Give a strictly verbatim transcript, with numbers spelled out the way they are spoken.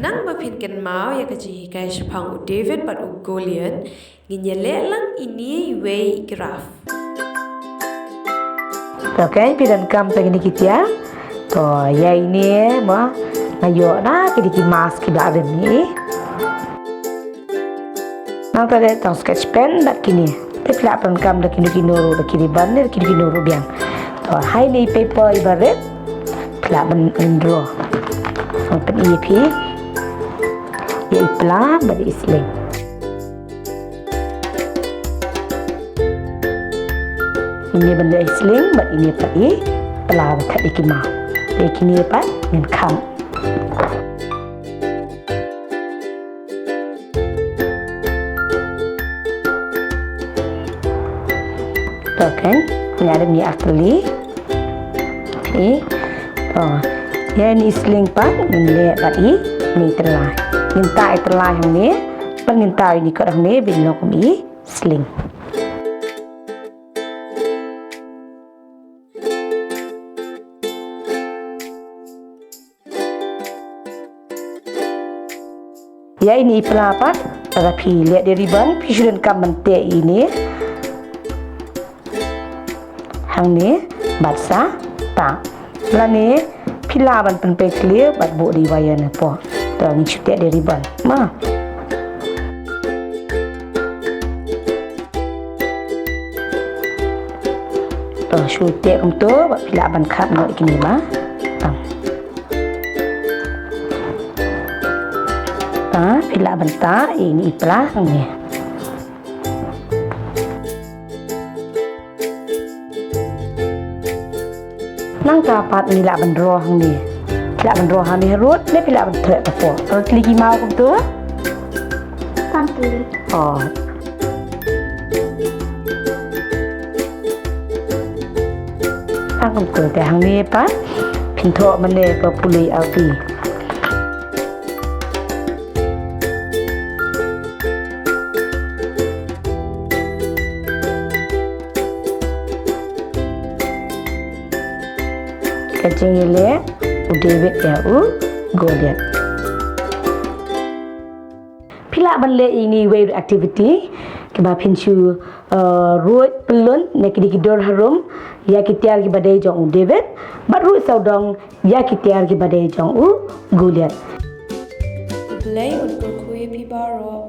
Nang ba phin kynmaw ïa ka jinghikai shaphang u David bad u Goliath, ngin ïaleh lang ine iwei i graph. To keiñ phi donkam tang kine ki tiar. To ïa ine mo nga ïoh na kine ki mask kiba la rim ine. Nangta dei tang sketch pen bad kine. Te phi lah ban kam da kino kino ruh, da ki ribbon ne da kino kino ruh biang. To ha ine i paper iba rit phi lah ban, ban draw. Ngan pyni ïa phi ïa i pla bad ïa i sling. Ine ban leh i sling bad ine pat i pla ba khat ïa ki maw. Ïa kine pat ngin kham. To keiñ, nga dang ïa akli. Ïa, to. Ïa ine i sling pat ngin leh bad ine i tyllai. Ngin tah i tyllai hangne, pat ngin tah ine kot hangne ban long kum i sling. Ïa ine i pla pat, lada phi leh da ribbon, phi shu donkam ban teh ine hangne bad sa tah. Lane phi lah ban pynpei khlieh bad buh da i wire napoh. To ngin shu teh da ribbon. Ma. To shu teh kumto bad phi lah ban khap noh ïa kine ba. Tam. Ta phi lah ban tah ïa ine i pla hangne. Nangta pat ngi lah ban draw hangne. Phi lah ban draw hangne harud ne phi lah ban thoh hapoh. Tang tylli ki maw kumto? Tang tylli. Oh. Tang kumto te hangne pat phin thoh mynne ba pule ïa u ti. Ka jingïaleh u David ïa u Goliath. Phi lah ban leh ine iwei i activity kiba phin shu, uh, ruid pyllun ne ki dei ki dur harum ïa ki tiar kiba dei jong u David bad ruid sawdong ïa ki tiar kiba dei jong u Goliath. U Blei un kyrkhu ïa phi baroh.